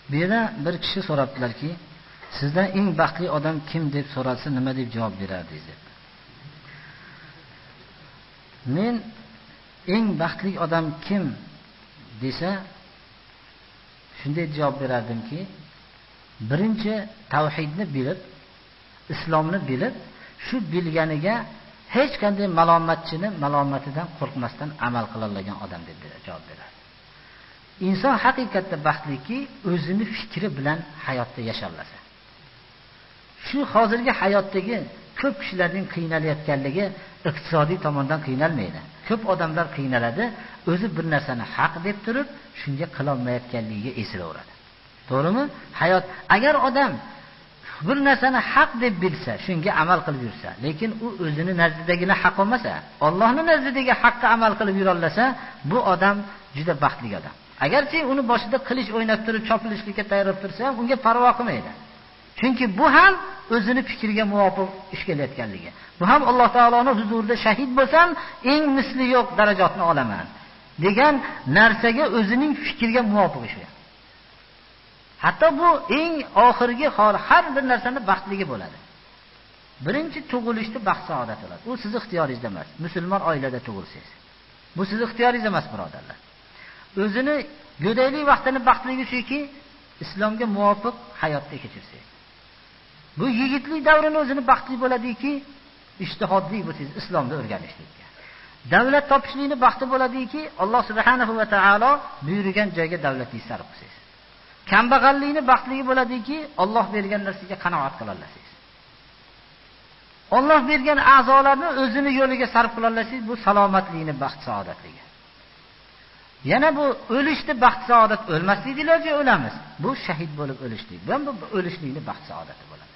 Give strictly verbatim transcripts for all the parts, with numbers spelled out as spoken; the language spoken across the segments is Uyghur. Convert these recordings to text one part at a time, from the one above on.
بۇ يەردە بىر كىشى سوراپتىلاركى، سىزدە ئەڭ بەختلىك ئادەم كىم دەپ سورالسا، نېمە دەپ جاۋاب بېرەردىڭىز دەپ. مەن ئەڭ بەختلىك ئادەم كىم دېسە، شۇنداق جاۋاب بېرەردىمكى، بىرىنچى تەۋھىدنى بىلىپ، ئىسلامنى بىلىپ، شۇ بىلگەنگە ھېچقانداق مالامەتچىنى مالامىتىدىن قورقماستىن ئەمەل قىلالىغان ئادەم دەپ بېرە-، جاۋاب بېرەر. ئىنسان ھەقىقەتتە بەختلىككى، ئۆزىنى پىكرى بىلەن ھاياتتا ياشاللىسا. شۇ ھازىرقى ھاياتتىكى كۆپ كىشىلەرنىڭ قىينىلىۋاتقانلىقى ئىقتىسادىي تاماندىن قىينالمايدۇ. كۆپ ئادەملەر قىينىلىدۇ، ئۆزى بىر نەرسىنى ھەق دەپ تۇرۇپ، شۇنى قىلالمايۋاتقانلىقىغا ئېسىلىۋېرىدۇ. توغرىمۇ؟ ھايات، ئەگەر ئادەم بىر نەرسىنى ھەق دەپ بىلسە، شۇنىڭغا ئەمەل قىلىپ يۈرسە، لېكىن ئۇ ئۆزىنى نەزىدىكىنى ھەق بولمىسا، ئاللانىڭ نەزىدىكى ھەققە ئەمەل قىلىپ يۈرەلىسە، بۇ ئادەم جۈدە بەختلىك ئادەم. ئەگەرچە ئۇنى باشىدا قىلىچ ئويناپ تۇرۇپ، چاپلىشلىققا تەييار بولۇپ تۇرسا ھەم، ئۇنىڭغا پەرۋا قىلمايدۇ. چۈنكى بۇ ھەم ئۆزىنى پىكرىگە مۇۋاپىق ئىش قىلىۋاتقانلىقى. بۇ ھەم ئاللا تائالانىڭ ھۇزۇرىدا شەھىد بولسام، ئەڭ مىسلى يوق دەرىجاتنى ئالىمەن دېگەن نەرسىگە ئۆزىنىڭ پىكرىگە مۇۋاپىق ئىش. ھەتتا بۇ ئەڭ ئاخىرقى ھال، ھەر بىر نەرسىنىڭ بەختلىكى بولىدۇ. بىرىنچى تۇغۇلۇشتا بەخت سائادەت بولىدۇ. ئۇ سىز ئىختىيارىڭىزدا ئەمەس. مۇسۇلمان ئائىلىدە تۇغۇلسىڭىز. بۇ سىز ئىختىيارىڭىزدا ئەمەس، بۇرادەرلەر. ئۆزىنى گۆدەكلىك ۋاقتىنى بەختلىكى شۇكى، ئىسلامغا مۇۋاپىق ھاياتنى كەچۈرسە. بۇ يىگىتلىك دەۋرىنى ئۆزىنى بەختلىك بولىدۇكى، ئىجتىھادلىق بولسىز ئىسلامنى ئۆگىنىشلىككە. دەۋلەت تاپىشلىقنى بەختلىك بولىدۇكى، ئاللا سۇبھانەھۇ ۋە تائالا بۇيرۇغان جايغا دەۋلەتنى سەرپ قىلسىز. كەمبەغەللىكنى بەختلىك بولىدۇكى، ئاللا بەرگەن نەرسىگە قانائەت قىلالىسىز. ئاللا بەرگەن ئەزالارنى ئۆزىنى يولىغا سەرپ قىلالىسىز، بۇ سالامەتلىكنى، بەخت سائادەتلىكى. يەنە بۇ ئۆلۈشتە بەخت سائادەت، ئۆلمەسلىك دېيىلىدۇ، ئۆلىمىز. بۇ شەھىد بولۇپ ئۆلۈشلۈك. بۇ، بۇ ئۆلۈشلۈكنى بەخت سائادەتى بولىدۇ.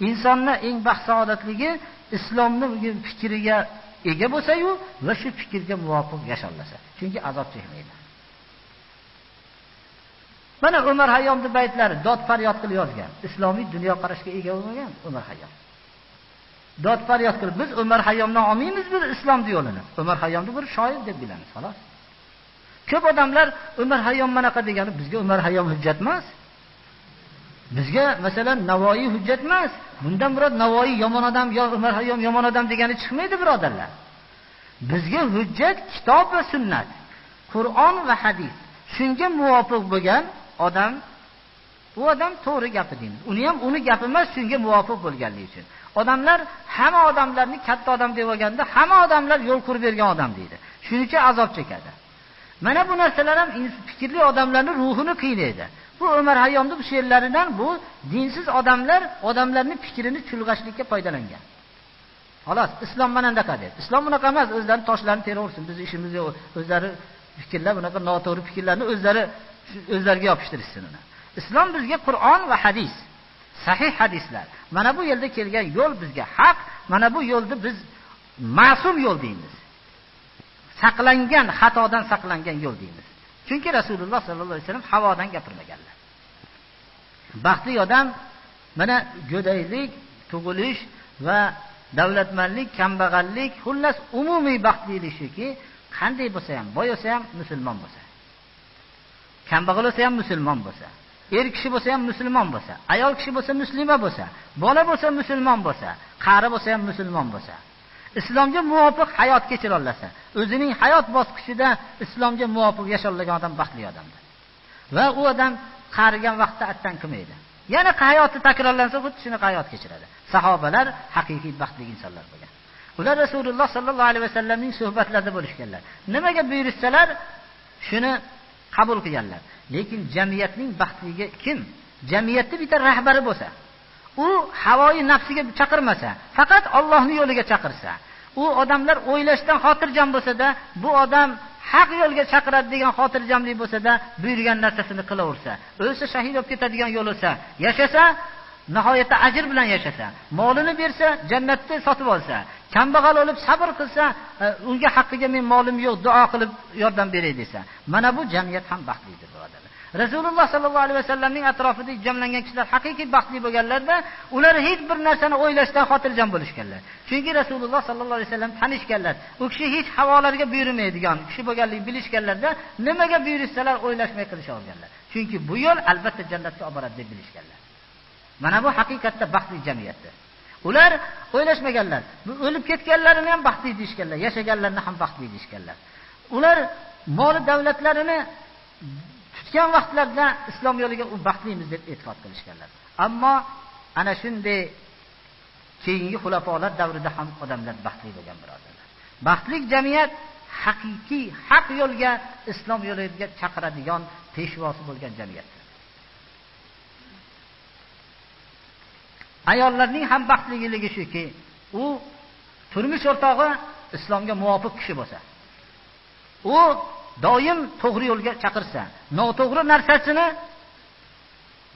ئىنساننىڭ ئەڭ بەخت سائادەتلىكى ئىسلامنىڭ پىكرىگە ئىگە بولسا-يۇ ۋە شۇ پىكىرگە مۇۋاپىق ياشاللىسا. چۈنكى ئازاب چەكمەيدۇ. مانا ئۆمەر ھەييامنىڭ بەيتلىرى، داد پەرياد قىلىپ يازغان. ئىسلامىي دۇنيا قاراشقا ئىگە بولمىغان ئۆمەر ھەييام. داد پەرياد قىلىپ، بىز ئۆمەر ھەييامنى ئالمايمىز بىر ئىسلام يولىنى. ئۆمەر ھەييامنى بىر شاھىت دەپ بىلىمىز، خالاس. كۆپ ئادەملەر ئۆمەر ھەييام ماناقا دېگەندە، بىزگە ئۆمەر ھەييام ھۆججەت ئەمەس. بىزگە، مەسىلەن، ناۋايى ھۆججەت ئەمەس. بۇندىن مۇراد ناۋايى يامان ئادەم يا ئۆمەر ھەييام يامان ئادەم دېگەنى چىقمايدۇ، بۇرادەرلەر. بىزگە ھۆججەت كىتاب ۋە سۈننەت، قۇرئان ۋە ھەدىس. شۇنىڭغا مۇۋاپىق بولغان ئادەم، ئۇ ئادەم توغرا گەپنى دەيمىز. ئۇنى ھەم ئۇنى گەپى ئەمەس، شۇنىڭغا مۇۋاپىق بولغانلىقى ئۈچۈن. ئادەملەر ھەممە ئادەملەرنى كاتتا ئادەم دەپ ئالغاندا، ھەممە ئادەملەر يول قۇرۇپ بەرگەن ئادەم دەيدۇ. شۇنىڭ ئۈچۈن ئازاب چېكىدۇ. مانا بۇ نەرسىلەر ھەم ئىنس-، پىكىرلىك ئادەملەرنىڭ روھىنى قىينايدۇ. بۇ ئۆمەر ھەييامنىڭ بۇ شېئىرلىرىدىن بۇ دىنسىز ئادەملەر ئادەملەرنىڭ پىكرىنى چۈلغەشلىككە پايدىلانغان. خالاس، ئىسلام مانا ئۇنداق دەيدۇ. ئىسلام ئۇنداق ئەمەس، ئۆزلەرنىڭ تاشلىرىنى تېرىۋەرسۇن، بىزنىڭ ئىشىمىز يوق. ئۆزلىرى پىكىرلەر، بۇنداق ناتوغرا پىكىرلەرنى ئۆزلىرى، ئۆزلىرىگە ياپىشتۇرۇشسۇن ئۇنى. ئىسلام بىزگە قۇرئان ۋە ھەدىس، سەھىھ ھەدىسلەر. مانا بۇ يولدا كەلگەن يول بىزگە ھەق، مانا بۇ يولدا بىز مەسۇم يول دەيمىز. ساقلانغان، خاتادىن ساقلانغان يول دەيمىز. چۈنكى رەسۇلۇللا ساللاللاھۇ ئەلەيھى ۋەسەللەم ھاۋادىن گەپىرمىگەنلەر. بەختلىك ئادەم، مانا، گۆدەكلىك، تۇغۇلۇش ۋە دەۋلەتمەنلىك، كەمبەغەللىك، خۇللەس، ئومۇمىي بەختلىك شۇكى، قانداق بولسا ھەم، باي بولسا ھەم، مۇسۇلمان بولسا. كەمبەغەل بولسا ھەم مۇسۇلمان بولسا، ئەر كىشى بولسا ھەم مۇسۇلمان بولسا، ئايال كىشى بولسا مۇسلىمە بولسا، بالا بولسا مۇسۇلمان بولسا، قارى بولسا ھەم مۇسۇلمان بولسا، ئىسلامغا مۇۋاپىق ھايات كەچۈرەلەسە، ئۆزىنىڭ ھايات باسقۇچىدا ئىسلامغا مۇۋاپىق ياشالىدىغان ئادەم بەختلىك ئادەمدۇر. ۋە ئۇ ئادەم قارىغان ۋاقىتتا ئەتتەن قىلمايدۇ. يەنە ھاياتى تەكرارلانسا، خۇددى شۇنى ھايات كەچۈرىدۇ. ساھابىلەر ھەقىقىي بەختلىك ئىنسانلار بولغان. ئۇلار رەسۇلۇللا ساللاللاھۇ ئەلەيھى ۋەسەللەمنىڭ سۆھبەتلىرىدە بولۇشقانلار. نېمىگە بۇيرۇشسىلەر، شۇنى قوبۇل قىلغانلار. لېكىن جەمئىيەتنىڭ بەختلىكى كىم؟ جەمئىيەتتە بىر رەھبىرى بولسا، ئۇ ھاۋايى نەپسىگە چاقىرمىسا، پەقەت ئاللاھنىڭ يولىغا چاقىرسا، ئۇ ئادەملەر ئويلاشتىن خاتىرجەم بولسا-دە، بۇ ئادەم ھەق يولغا چاقىرىدۇ دېگەن خاتىرجەملىك بولسا-دە، بۇيرۇغان نەرسىسىنى قىلىۋەرسە، ئۆلسە شەھىد بولۇپ كېتىدىغان يول بولسا، ياشاسا، ناھايىتى ئەجىر بىلەن ياشاسا، مالىنى بەرسە، جەننەتنى ساتىۋالسا، كەمبەغەل بولۇپ سەۋر قىلسا، ئە، ئۇنىڭغا ھەققىگە مېنىڭ مالىم يوق، دۇئا قىلىپ ياردەم بېرەي دېسە، مانا بۇ جەمئىيەت ھەم بەختلىكدۇر، بۇرادەرلەر. رەسۇلۇللا ساللاللاھۇ ئەلەيھى ۋەسەللەمنىڭ ئەتراپىدا جەملەنگەن كىشىلەر ھەقىقىي بەختلىك بولغانلاردا، ئۇلار ھېچ بىر نەرسىنى ئويلاشتىن خاتىرجەم بولۇشقانلار. چۈنكى رەسۇلۇللا ساللاللاھۇ ئەلەيھى ۋەسەللەم تونۇشقانلار. ئۇ كىشى ھېچ ھاۋالارغا بۇيرۇمايدىغان كىشى بولغانلىقىنى بىلىشكەنلەردە، نېمىگە بۇيرۇشسىلەر ئويلاشماي قىلىشىۋالغانلار. چۈنكى بۇ يول ئەلۋەتتە جەننەتكە ئاپىرىدۇ دەپ بىلىشكەنلەر. مانا بۇ ھەقىقەتتە بەختلىك جەمئىيەتتۇر. ئۇلار ئويلاشمىغانلار، بۇ ئۆلۈپ كەتكەنلىرىنى ھەم بەختلىك دېيىشكەنلەر، ياشىغانلىرىنى ھەم بەختلىك دېيىشكەنلەر. ئۇلار مولى دەۋلەتلىرىنى تۇتقان ۋاقىتلاردا ئىسلام يولىغا ئۇ بەختلىمىز دەپ ئېتىقاد قىلىشكەنلەر. ئەمما ئەنە شۇنداق كېيىنكى خۇلەپالار دەۋرىدە ھەم ئادەملەر بەختلىك بولغان، بۇرادەرلەر. بەختلىك جەمئىيەت ھەقىقىي ھەق يولغا، ئىسلام يولىغا چاقىرىدىغان پېشۋاسى بولغان جەمئىيەتتۇر. ئاياللارنىڭ ھەم بەختلىكلىكى شۇكى، ئۇ تۇرمۇش ئورتاقى ئىسلامغا مۇۋاپىق كىشى بولسا، ئۇ دائىم توغرا يولغا چاقىرسا، ناتوغرا نەرسىسىنى،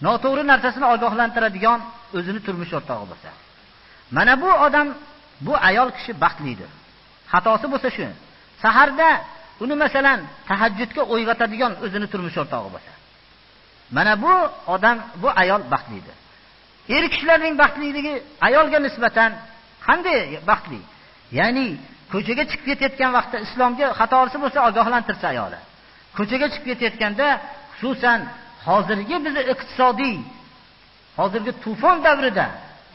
ناتوغرا نەرسىسىنى ئاگاھلاندۇرىدىغان ئۆزىنى تۇرمۇش ئورتاقى بولسا، مانا بۇ ئادەم، بۇ ئايال كىشى بەختلىدۇر. خاتاسى بولسا شۇ، سەھەردە ئۇنى، مەسىلەن، تەھەججۇدقا ئويغىتىدىغان ئۆزىنى تۇرمۇش ئورتاقى بولسا، مانا بۇ ئادەم، بۇ ئايال بەختلىدۇر. ئەر كىشىلەرنىڭ بەختلىكلىكى ئايالغا نىسبەتەن قانداق بەختلىك؟ يەنى كوچىغا چىقىپ كېتىۋاتقان ۋاقىتتا ئىسلامغا خاتاسى بولسا ئاگاھلاندۇرسا ئايالى. كوچىغا چىقىپ كېتىۋاتقاندا، خۇسۇسەن ھازىرقى بىز ئىقتىسادىي، ھازىرقى توفان دەۋرىدە،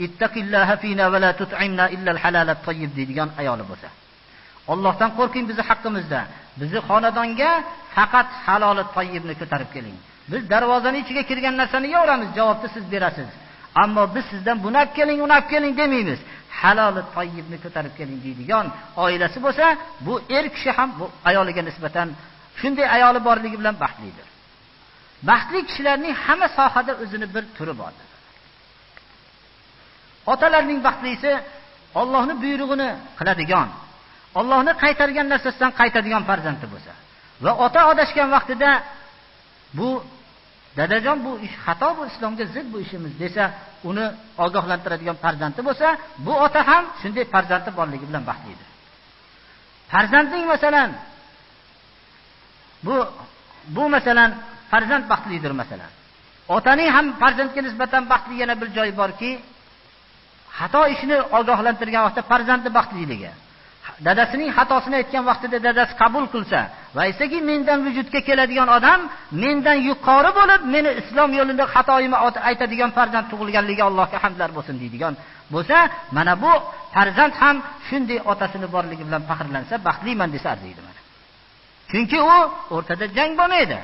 «اتق الله فينا ولا تطعمنا إلا الحلال الطيب» دەيدىغان ئايالى بولسا، «ئاللاھتىن قورقۇڭ بىزنىڭ ھەققىمىزدە، بىزنىڭ خانىدانغا پەقەت ھالالى تاييىبنى كۆتۈرۈپ كېلىڭ. بىز دەرۋازىنىڭ ئىچىگە كىرگەن نەرسىنى يەۋرەمىز، جاۋابنى سىز بېرەسىز. ئەمما بىز سىزدىن بۇنى ئەپ كېلىڭ، ئۇنى ئەپ كېلىڭ دېمەيمىز. ھالالى تاييىبنى كۆتۈرۈپ كېلىڭ» دەيدىغان ئائىلىسى بولسا، بۇ ئەر كىشى ھەم بۇ ئايالىغا نىسبەتەن شۇنداق ئايالى بارلىقى بىلەن بەختلىدۇر. بەختلىك كىشىلەرنىڭ ھەممە ساھەدە ئۆزىنىڭ بىر تۈرى باردۇر. ئاتىلارنىڭ بەختلىسى ئاللاھنىڭ بۇيرۇغىنى قىلىدىغان، ئاللاھنىڭ قايتارغان نەرسىسىدىن قايتىدىغان پەرزەنتى بولسا ۋە ئاتا ئاداشقان ۋاقتىدا، «بۇ دادىجان، بۇ ئىش خاتا، بۇ ئىسلامغا زىت بۇ ئىشىمىز» دېسە، ئۇنى ئاگاھلاندۇرىدىغان پەرزەنتى بولسا، بۇ ئاتا ھەم شۇنداق پەرزەنتى بارلىقى بىلەن بەختلىدۇر. پەرزەنتىڭ، مەسىلەن، بۇ، بۇ، مەسىلەن، پەرزەنت بەختلىدۇر، مەسىلەن. ئاتىنىڭ ھەم پەرزەنتكە نىسبەتەن بەختلىك يەنە بىر جايى باركى، خاتا ئىشنى ئاگاھلاندۇرغان ۋاقىتتا پەرزەنتى بەختلىكلىكى. دادىسىنىڭ خاتاسىنى ئېيتقان ۋاقتىدا دادىسى قوبۇل قىلسا، ۋە ئېيتساكى، «مەندىن ۋۇجۇدقا كېلىدىغان ئادەم مەندىن يۇقىرى بولۇپ، مېنى ئىسلام يولىدا خاتايىمنى ئات-، ئېيتىدىغان پەرزەنت تۇغۇلغانلىقىغا ئاللاھقا ھەمدلەر بولسۇن» دەيدىغان بولسا، مانا بۇ پەرزەنت ھەم شۇنداق ئاتىسىنى بارلىقى بىلەن پەخىرلەنسە، بەختلىمەن دېسە ئەرزىيدۇ مانا. چۈنكى ئۇ ئورتىدا جەڭ بولمايدۇ.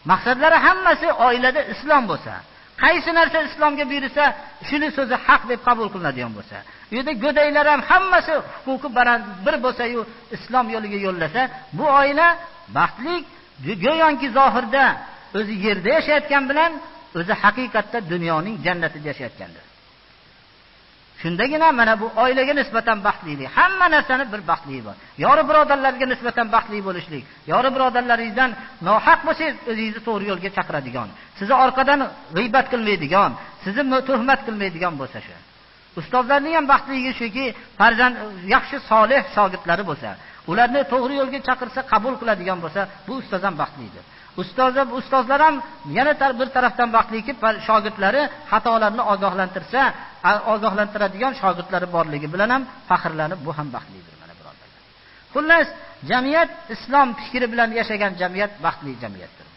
مەقسەتلىرى ھەممىسى ئائىلىدە ئىسلام بولسا، قايسى نەرسە ئىسلامغا بۇيرۇسا، شۇنى سۆزى ھەق دەپ قوبۇل قىلىنىدىغان بولسا، ئۇ يەردە گۆدەكلەر ھەم ھەممىسى ھوقۇقى بارا-، بىر بولسا، ئۇ ئىسلام يولىغا يوللىسا، بۇ ئائىلە بەختلىك، گۆ-، گويانكى زاھىردا ئۆزى يەردە ياشايدىغان بىلەن ئۆزى ھەقىقەتتە دۇنيانىڭ جەننىتىدە ياشايدىغاندۇر. شۇنداقلا مانا بۇ ئائىلىگە نىسبەتەن بەختلىك، ھەممە نەرسىنىڭ بىر بەختلىكى بار. يارى بۇرادەرلەرگە نىسبەتەن بەختلىك بولۇشلۇق. يارى بۇرادەرلىرىڭىزدىن ناھەق بولسا، ئۆزىڭىزنى توغرا يولغا چاقىرىدىغان، سىزنى ئارقىدىن غىيبەت قىلمايدىغان، سىزنى مۇ-، تۆھمەت قىلمايدىغان بولسا شۇ. ئۇستازلارنىڭ ھەم بەختلىكى شۇكى، پەرزەنت ياخشى، سالىھ شاگىرتلىرى بولسا، ئۇلارنى توغرا يولغا چاقىرسا، قوبۇل قىلىدىغان بولسا، بۇ ئۇستاز ھەم بەختلىكتۇر. ئۇستازلار، ئۇستازلار ھەم يەنە تەر-، بىر تەرەپتىن بەختلىكى، پە-، شاگىرتلىرى خاتالارنى ئاگاھلاندۇرسا، ئا-، ئاگاھلاندۇرىدىغان شاگىرتلىرى بارلىقى بىلەن ھەم پەخىرلىنىپ، بۇ ھەم بەختلىكدۇر، مانا، بۇرادەرلەر. خۇللاس، جەمئىيەت ئىسلام پىكرى بىلەن ياشىغان جەمئىيەت بەختلىك جەمئىيەتتۇر.